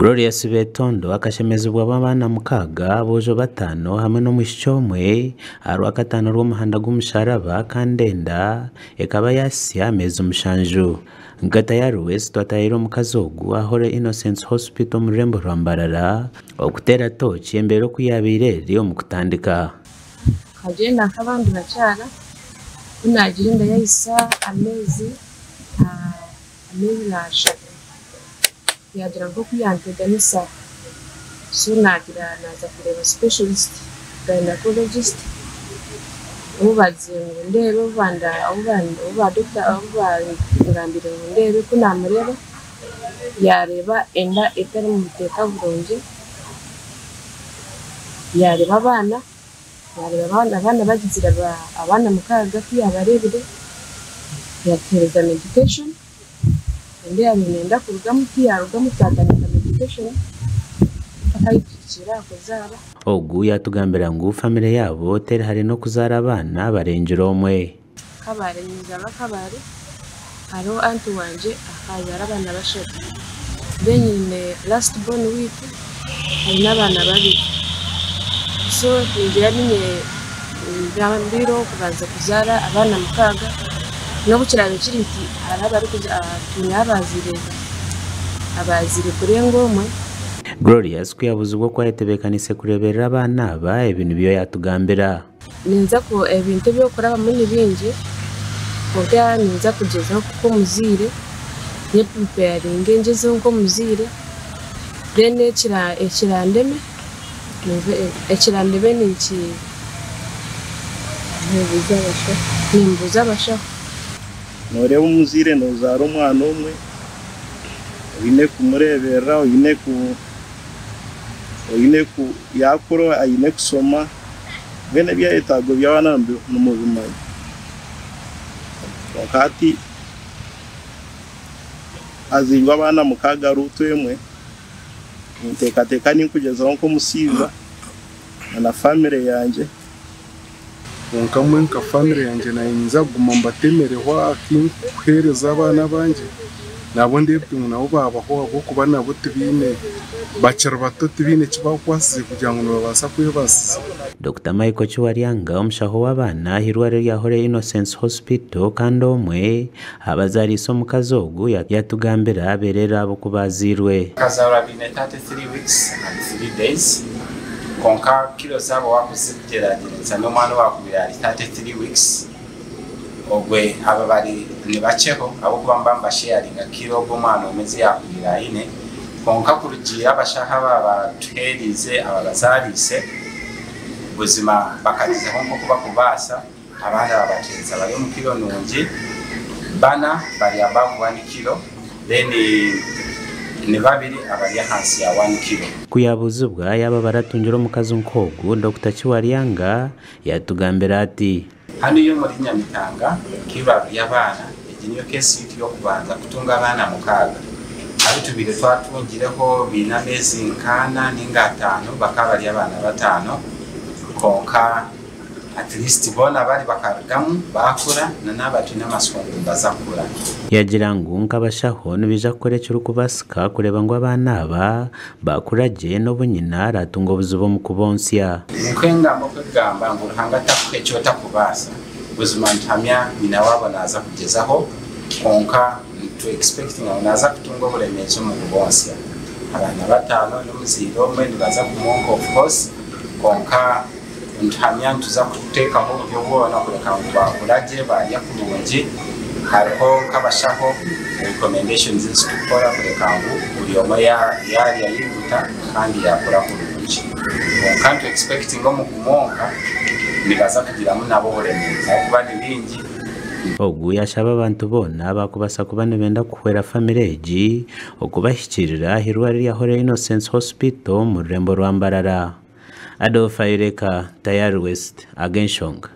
Gloria Sibetondo akashemezibwa abaana mukaaga, aboojo bataano hamwe n'omwishiki omwe aha Rwakataano rw'omuhanda gw'omusharaba kandi enda ekaba yaahitsya ameezi mushanju. Nka Tayari West twataahiire omukazi ogu aha Holy Innocents Hospital omu rurembo rwa Mbarara okuteera tooki embeera oku yaabaire eri omu kutandika. Nkagyenda nk'abandi bakyara, ku naagira enda yaahitsya ameezi ashatu, yaagira nk'oku yanteganisa, so naagira naaza kureeba specialist gynecologist, obu baagizire ngu ndeebe obu baangambiire ngu ndeebe ku naamureeba, yaareeba enda etari mu buteeka burungi, yaareeba abaana, yaareeba abaana bagizire abaana mukaaga ku yaabareebire, yaatuheereza medication, enda eyaabaire neeyenda kurugamu tiyaarugamu twatandika medication mpaka ahu tuhikire aha kuzaara. Ogu yaatugambira ngu famire yaabo teri hare n'okuzaara abaana barengire omwe. Kabale, Ninzaarwa Kabale, hariho aunty wangye akazaara abaana bashatu then nyine last born waitu aine abaana babiri so ningira ninye mbaireho kubanza kuzaara abaana mukaaga n'obu kiraabe kiri nti hariho twine abazaire abazaire kurenga omwe. Glorious ku yaabuuzibwa oku ayetebeekaniise kureeberera abaana aba, ebi nibyo yaatugambira. Ninza ku ebintu ebi orikurabamu ni bingi kwonka ninza kugyezaho nk'omuzaire nyepuripeyaringe ngyezeho nk'omuzaire then ekirandeme ekirandeme ninki nimbuuza abashaho. Nooreeba omuzaire noozaara omwana omwe oine kumureeberera oine ku oine ku yaakura aine kushoma. Mbwenu ebyetaago by'abaana nimubimanya. Kwonka hati hazairwe abaana mukaaga ruutu emwe, ninteekateeka ninkugyezaho nk'omushaija na famire yangye. Kwonka mbwenu nka famire yangye naanye ninza kuguma mbatemereho aha kinkuheereza abaana abangye nabo ndeebe ngu nabo baabaho ahabw'okuba nabo tibaine bakiri bato tibaine eki bakwasize kugira ngu nibabaasa kwebaasiza. Dokita Michael Kiwaryanga omushaho w'abaana ah'eirwariro rya Holy Innocents Hospital kandi omwe aha bazaariise omukazi ogu yatugambira abeerere abo ku baazairwe. Bakazaarwa baine 33 weeks and 3 days kwonka kilo zaabo waakuzigyeragyeranisa n'omwana owaakubaire ari 33 weeks ogwe aba bari nibakyeho ahabw'okuba niba nibasheyaringa kilo ogwo omwana omwe ezi yaakubaire aine kwonka kurugiirira abashaho aba abatuheeriize ababazaariise buzima bakagyezaho nk'oku bakubaasa. Abaana babateeza bari omu kilo nungi, bana bari above one kilo then ni babiri abari ahansi ya one kilo. Ku yaabuuzibwa yaaba baratungire omukazi nk'ogu, Dokita Kiwaryanga yaatugambira ati. Hanu iyo omuri Nyamitanga nk'eirwariro ry'abaana, egi niyo case yaitu y'okubanza kutunga abaana mukaaga abu tubaire twatungireho baine ameezi nk'ana ninga ataano bakaba bari abaana bataano kwonka At least boona bari bakarugamu baakura na naaba twine amatsiko ngu nibaza kukura. Yagira ngu nk'abashaho nibaija kukora ekirikubaasika kureeba ngu abaana aba baakura gye n'obu nyina araatunga obuzibu omu kubonsya. Nikwo engamba oku ekugamba ngu Ruhanga takuha eki otakubaasa. Buzima nituhamya nyina waabo naaza kugyezaho kwonka nitu expectinga ngu naaza kutunga oburemeezi omu kubonsya. Abaana bataano n'omuzaire omwe nibaza kumwonka of course kwonka. Nituhamya nituza kuteekaho oburyo bwona kureka ngu baakura gye, baarya kurungi. Hariho nk'abashaho recommendations ezi turikukora kureka ngu buri omwe yaarya yaiguta kandi yaakura kurungi. Kwonka nitu expectinga omu kumwonka nibaza kugiramu nabo oburemeezi ahabw'okuba ni baingi. Ogu yaashaba abantu boona abaakubaasa kuba nibenda kuhwera famire egi okubahikiirira ah'eirwariro rya Holy Innocents Hospital omu rurembo rwa Mbarara. Adolf Ayoleka, Tayari West, Ag'enshonga.